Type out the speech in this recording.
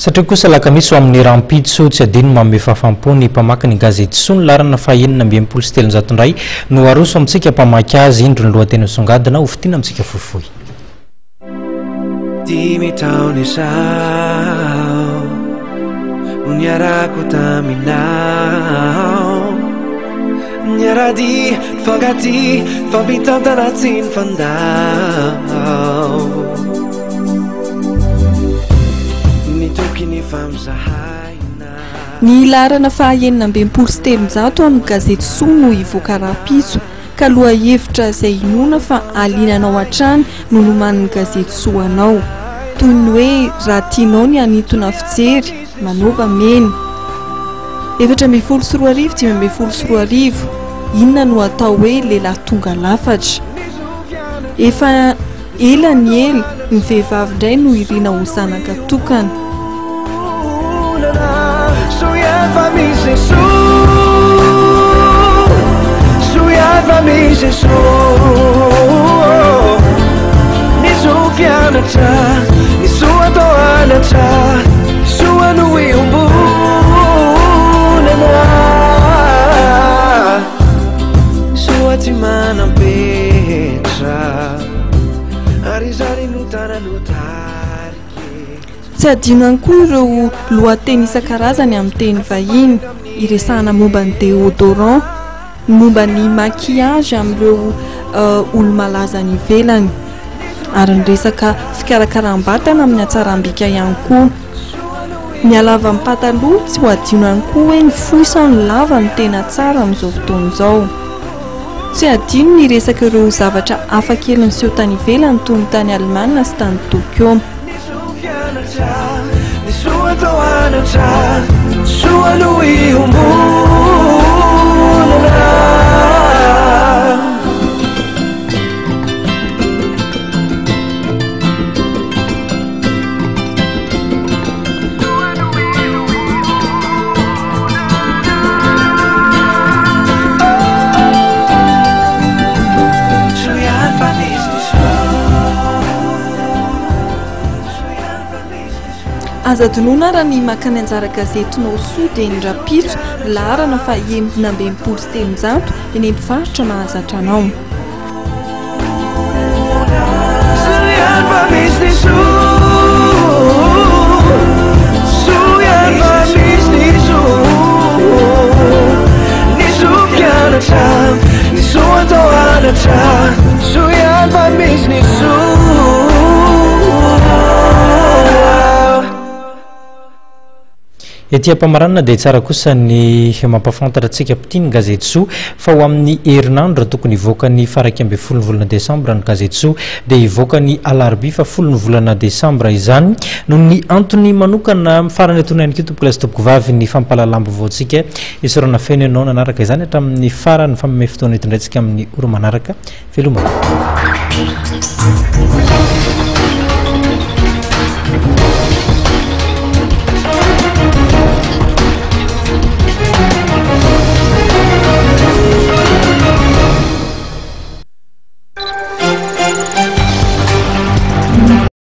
Satria kosa alakamisy ho amin'ny rahampitso, tsy adino manome fahafaham-po ny mpamaky ny gazety Soa ny laharana faha 366 indray no aroso amintsika mpamaky azy. Indro ny lohateny misongadina ho fintinina amintsika fohifohy. Dimy taona izao no niarahako taminao Niara-dia, nifankatia, nifampitantana tsy nifandao Nitoky nifampizahaina Ny laharana faha 366 amin'ny gazety Soa no hivoaka rahampitso. Ka lohahevitra izay inoana fa hahaliana anao hatrany no nomanin'ny gazety Soa anao. Toy ny hoe raha tianao ny hanintona fijery, manaova mena. 2014 2015 Inona no atao hoe lehilahy tonga lafatra? Efa Ela ny ela, ny vehivavy indray no irina ho zanaka tokana. Tsy adino ihany koa ireo lohateny isan-karazany amin'ny teny vahiny, iresahana momba ny déodorant, ny momba ny maquillage amin'ireo olo-malaza any ivelany, ary ny resaka fikarakaram-batana amin'ny hatsaram-bika ihany koa. Ny halavan'ny pataloha tsy ho adino ihany koa hoe ny fohy sa ny lava no tena tsara amin'izao fotoana izao. Tsy adino ny resaka ireo zavatra hafa kely niseho tany ivelany toy ny tany Alemana sy tany Tokyo. Aza adinoina ara ny maka ny anjara gazetinao soa dia ny rahampitso, laharana faha 366, eny amin'ny mpivarotra mahazatra anao. Ety am-pamaranana dia tsara kosa ny mampahafantatra antsika mpitia ny gazety Soa fa ho amin'ny herinandro raha tokony hivoaka ny faha 11 ny volana desambra ny gazety Soa dia hivoaka ny alarobia faha folo ny volana desambra izany noho ny antony manokana. Farany etoana ihany koa tompokolahy sy tompokovavy ny fampahalalam-baovaontsika. Isaorana feno ianao nanaraka izany hatramin'ny farany fa manome fotoana eto indray tsika amin'ny ora manaraka. Veloma.